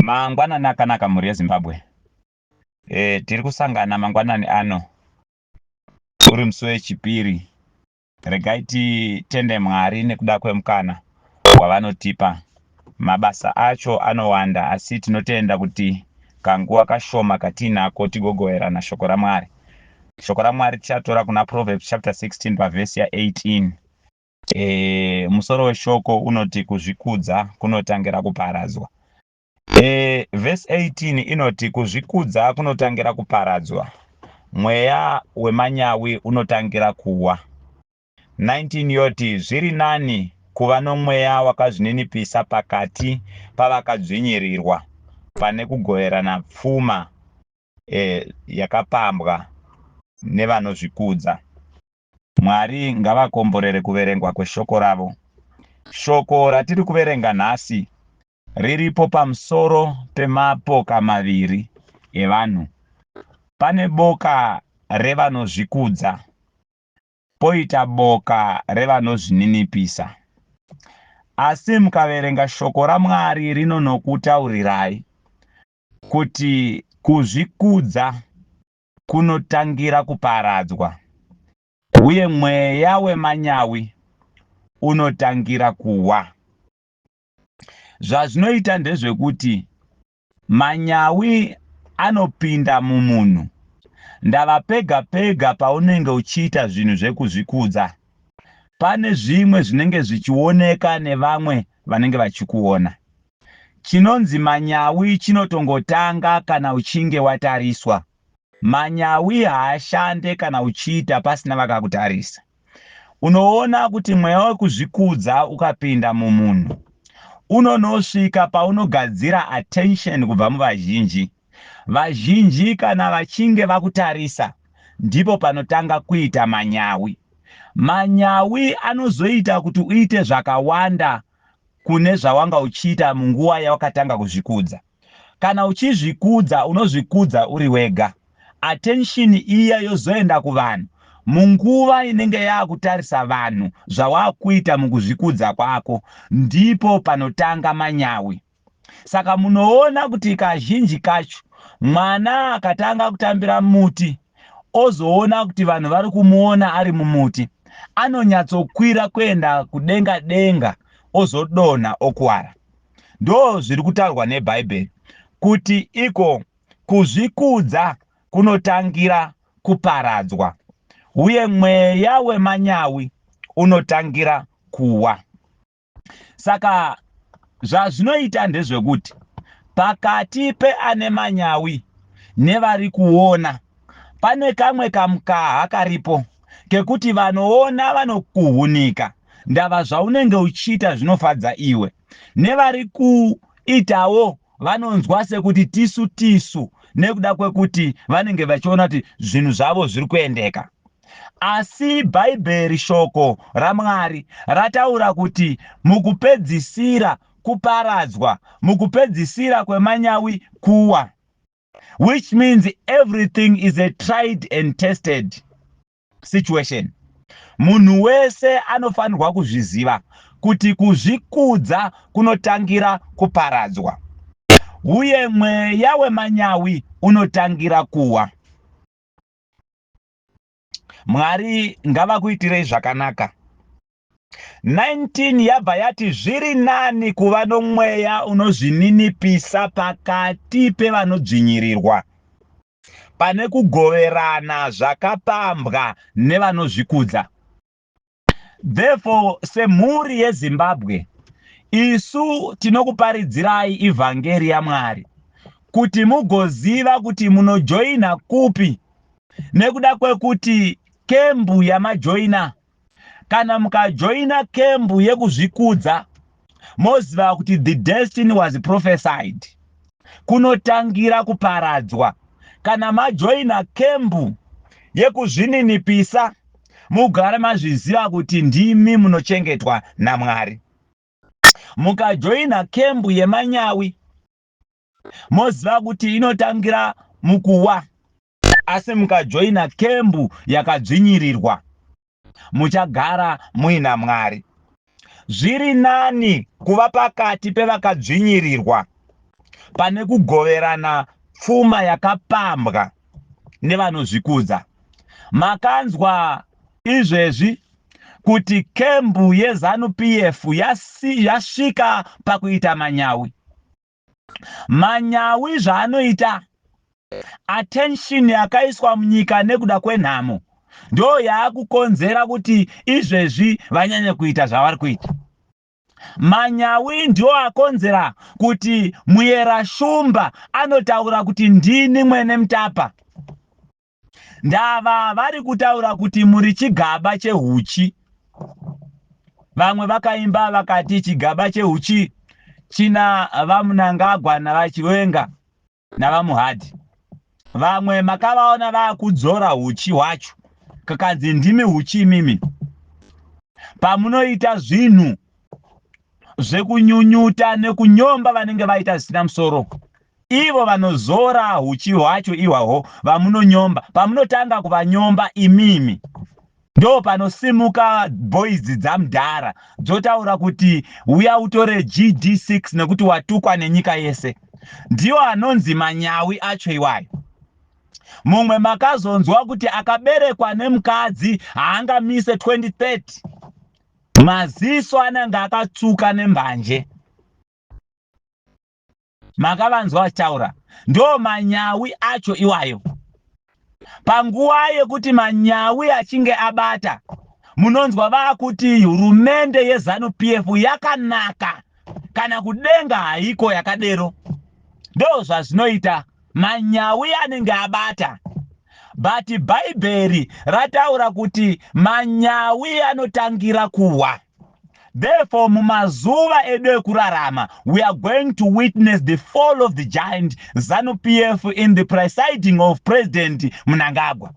Mangwanani akanaka mhuri yeZimbabwe. E, tiri kusangana mangwanani ano uri musi wechipiri. Regai titende Mwari nekuda kwemukana wavanotipa. Mabasa acho anowanda asi tinotenda kuti kanguva kashoma katiinako tigogoverana shoko raMwari. Shoko raMwari tichatora kuna Proverbs chapter 16 pavhesi ya 18. E, musoro weshoko unoti kuzvikudza kunotangira kuparadzwa. E, vhesi 18 inoti kuzvikudza kunotangira kuparadzwa, mweya wemanyawi unotangira kuwa. 19 yoti zviri nani kuva nomweya wakazvininipisa pakati pavakadzvinyirirwa pane kugoverana pfuma e, yakapambwa nevanozvikudza. Mwari ngavakomborere kuverengwa kweshoko ravo. Shoko ratiri kuverenga nhasi riripo pamusoro pemapoka maviri evanhu. Pane boka revanozvikudza, poita boka revanozvininipisa. Asi mukaverenga shoko raMwari rinonokutaurirai kuti kuzvikudza kunotangira kuparadzwa uye mweya wemanyawi unotangira kuwa. Zvazvinoita ndezvekuti manyawi anopinda mumunhu ndava pega pega paunenge uchiita zvinhu zvekuzvikudza. Pane zvimwe zvinenge zvichioneka nevamwe vanenge vachikuona. Chinonzi manyawi chinotongotanga kana uchinge watariswa. Manyawi haashande kana uchiita pasina vakakutarisa. Unoona kuti mweya wekuzvikudza ukapinda mumunhu unonosvika paunogadzira attention kubva muvazhinji. Vazhinji kana vachinge vakutarisa ndipo panotanga kuita manyawi. Manyawi anozoita kuti uite zvakawanda kune zvawanga uchiita munguva yawakatanga kuzvikudza. Kana uchizvikudza unozvikudza uri wega. Attention iya yozoenda kuvanhu munguva inenge yakutarisa vanhu zvawakuita mukuzvikudza kwako ndipo panotanga manyawi. Saka munoona kuti kazhinji kacho mwana akatanga kutambira muti ozoona kuti vanhu vari kumuona ari mumuti anonyatsokwira kuenda kudenga denga ozodonha okuwara. Ndo zviri kutaurwa neBhaibheri kuti iko kuzvikudza kunotangira kuparadzwa uye mweya wemanyawi unotangira kuwa. Saka zvazvinoita ndezvekuti pakati peane manyawi nevari kuona pane kamwe kamukaha karipo kekuti vanoona vanokuhunika ndava zvaunenge uchiita zvinofadza iwe nevari kuitawo vanonzwa sekuti tisu tisu nekuda kwekuti vanenge vachiona kuti zvinhu zvavo zviri kuendeka. Asi Bhaibheri shoko raMwari rataura kuti mukupedzisira kuparadzwa, mukupedzisira kwemanyawi kuwa. Which means everything is a tried and tested situation. Munhu wese anofanirwa kuzviziva kuti kuzvikudza kunotangira kuparadzwa uye mweya wemanyawi unotangira kuwa. Mwari ngavakuitirei zvakanaka. 19 yabva yati zviri nani kuva nomweya unozvininipisa pakati pevanodzvinyirirwa pane kugoverana zvakapambwa nevanozvikudza. Therefore, semhuri yeZimbabwe, isu tinokuparidzirai ivhangeri yaMwari kuti mugoziva kuti munojoina kupi nekuda kwekuti kembu yamajoina kana mukajoina kembu yekuzvikudza moziva kuti the destiny was prophesied kunotangira kuparadzwa kana majoina kembu yekuzvininipisa mugare mazviziva kuti ndimi munochengetwa naMwari. Mukajoina kembu yemanyawi moziva kuti inotangira mukuwa, asi mukajoina kembu yakadzvinyirirwa muchagara muina Mwari. Zviri nani kuva pakati pevakadzvinyirirwa. Pane kugoverana pfuma yakapambwa nevanozvikudza. Makanzwa izvezvi kuti kembu yeZanu PF yasvika pakuita manyawi. Manyawi zvaanoita, attention yakaiswa munyika nekuda kwenhamo ndo yaakukonzera kuti izvezvi vanyanye kuita zvavari kuita. Manyawi ndiwo akonzera kuti Muyera Shumba anotaura kuti ndini mwene Mutapa. Ndava vari kutaura kuti muri chigaba chehuchi. Vamwe vakaimba vakati chigaba chehuchi china vaMnangagwa navaChiwenga navaMuhadhi. Vamwe makavaona vakudzora huchi hwacho kakanzi ndimi huchi imimi. Pamunoita zvinhu zvekunyunyuta nekunyomba vanenge vaita zvisina musoro, ivo vanozora huchi hwacho ihwahwo vamunonyomba, pamunotanga kuvanyomba imimi ndo panosimuka boys dzamudhara dzotaura kuti uya utore GD6 nekuti watukwa nenyika yese. Ndiwo anonzi manyawi acho iwayo. Mumwe makazonzwa kuti akaberekwa nemukadzi haangamise 2030, maziso anenge akatsvuka nembanje. Makavanzwa vachitaura, ndo manyawi acho iwayo. Panguva yekuti manyawi achinge abata, munonzwa vakuti hurumende yeZanu PF yakanaka, kana kudenga haiko yakadero. Ndo zvazvinoita, manyawi anenge abata. But Bhaibheri rataura kuti manyawi anotangira kuwa. Therefore, mumazuva edu ekurarama, we are going to witness the fall of the giant ZANU PF in the presiding of President Mnangagwa.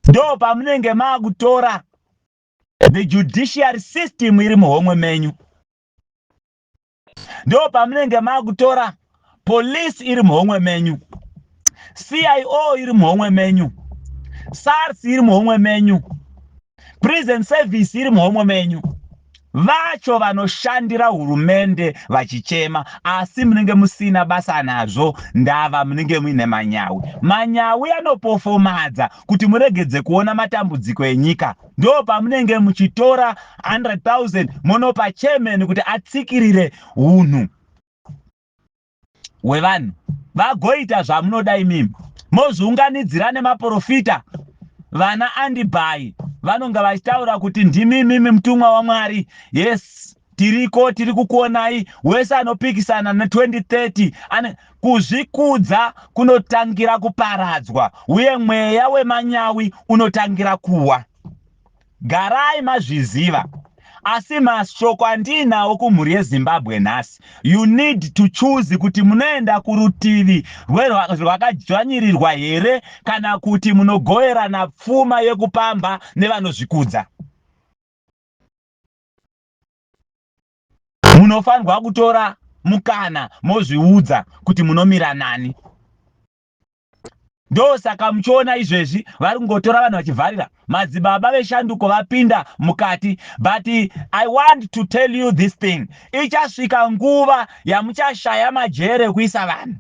Ndo pamunenge maakutora the judiciary system iri muhomwe menyu. Ndo pamunenge maakutora police iri muhomwe menyu, CIO iri muhomwe menyu, SARS iri muhomwe menyu, prison service iri muhomwe menyu. Vacho vanoshandira hurumende vachichema, asi munenge musina basa nazvo. Ndava munenge muine manyawi. Manyawi anopofomadza kuti muregedze kuona matambudziko enyika. Ndo pamunenge muchitora 100,000 monopa chairman kuti atsikirire unhu hwevanhu vagoita zvamunoda imimi, mozviunganidzira nemaprofita vana Andibhai vanonga vachitaura kuti ndimi imimi mutumwa waMwari. Yes, tiriko, tiri kukuonai. Wese anopikisana ne2030 ane kuzvikudza kunotangira kuparadzwa, uye mweya wemanyawi unotangira kuwa. Garai mazviziva. Asi mashoko andiinawo kumhuri yeZimbabwe nhasi, you need to choose kuti munoenda kurutivi rwakadzvanyirirwa here kana kuti munogoverana pfuma yekupamba nevanozvikudza. Munofanirwa kutora mukana mozviudza kuti munomira nani. Ndosaka muchiona izvezvi vari kungotora vanhu vachivharira. Madzibaba veshanduko vapinda mukati. But I want to tell you this thing, ichasvika nguva yamuchashaya majere ekuisa vanhu.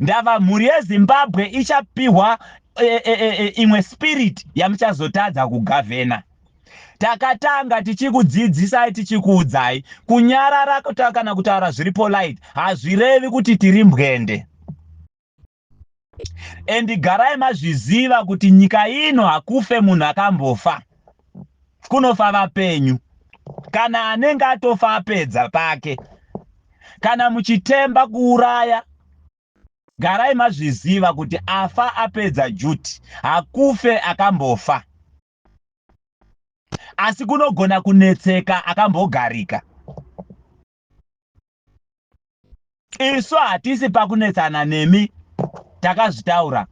Ndava mhuri yeZimbabwe ichapiwa imwe spirit yamuchazotadza kugavhena. Takatanga tichikudzidzisai, tichikuudzai, kunyarara kana kutaura zviri polite hazvirevi kuti tiri mbwende. And garai mazviziva kuti nyika ino hakufe munhu akambofa, kunofa vapenyu. Kana anenge atofa apedza pake. Kana muchitemba kuuraya, garai mazviziva kuti afa apedza duty, hakufe akambofa. Asi kunogona kunetseka akambogarika. Isu hatisi pakunetsana nemi, takazvitaura.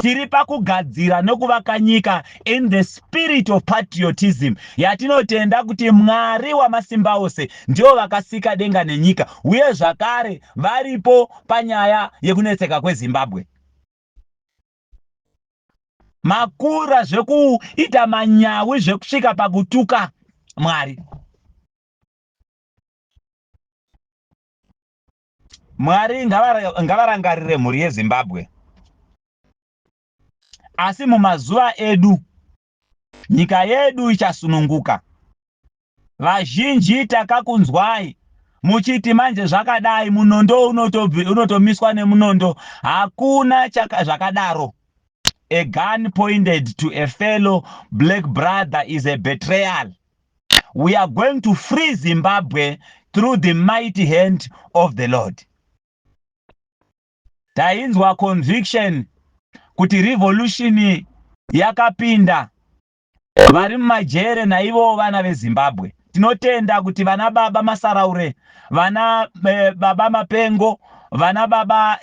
Tiri pakugadzira nekuvaka nyika in the spirit of patriotism yatinotenda kuti Mwari wamasimba ose ndivo vakasika denga nenyika, uye zvakare varipo panyaya yekunetseka kweZimbabwe. Makura zvekuita manyawi zvekusvika pakutuka Mwari. Mwari ngavarangarire mhuri yeZimbabwe. Asi mumazuva edu nyika yedu ichasununguka. Vazhinji takakunzwai muchiti manje zvakadai munondo unotomiswa nemunondo. Hakuna zvakadaro. A gun pointed to a fellow black brother is a betrayal. We are going to free Zimbabwe through the mighty hand of the Lord. Tainzwa conviction kuti revolution yakapinda vari mumajere naivowo vana veZimbabwe. Tinotenda kuti vana baba Masaraure, vana baba Mapengo, vana baba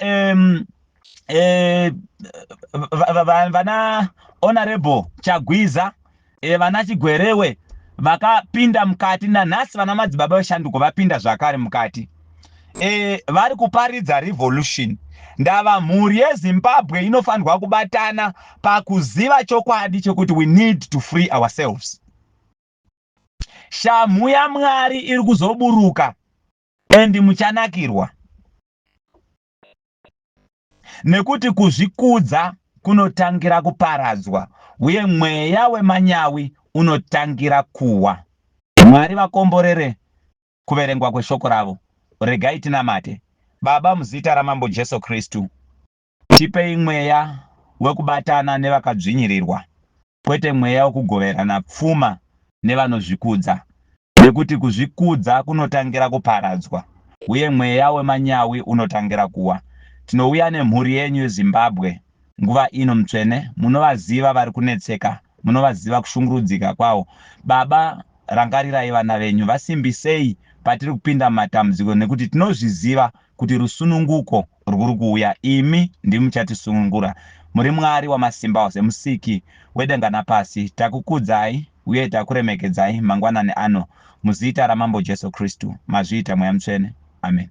vana Honorable Chagwiza, vana Chigwerewe vakapinda mukati. Nanhasi vana madzibaba veshanduko vapinda zvakare mukati. Vari kuparidza revolution. Ndava mhuri yeZimbabwe inofanirwa kubatana pakuziva chokwadi chekuti we need to free ourselves. Shamhu yaMwari iri kuzoburuka and muchanakirwa. Nekuti kuzvikudza kunotangira kuparadzwa uye mweya wemanyawi unotangira kuwa. Mwari vakomborere kuverengwa kweshoko ravo. Regai tinamate. Baba, muzita raMambo Jesu Kristu, tipei mweya wekubatana nevakadzvinyirirwa, kwete mweya wekugoverana pfuma nevanozvikudza, nekuti kuzvikudza kunotangira kuparadzwa, uye mweya wemanyawi unotangira kuwa. Tinouya nemhuri yenyu yeZimbabwe nguva ino, Mutsvene. Munovaziva vari kunetseka, munovaziva kushungurudzika kwawo. Baba, rangarirai vana venyu, vasimbisei patiri kupinda mumatambudziko, nekuti tinozviziva kuti rusununguko rwuri kuuya. Imi ndimi muchatisunungura. Muri Mwari wamasimba ose, Musiki wedenga napasi. Takukudzai uye takuremekedzai mangwanani ano, muzita raMambo Jesu Kristu. Mazviita, Mweya Mutsvene. Amen.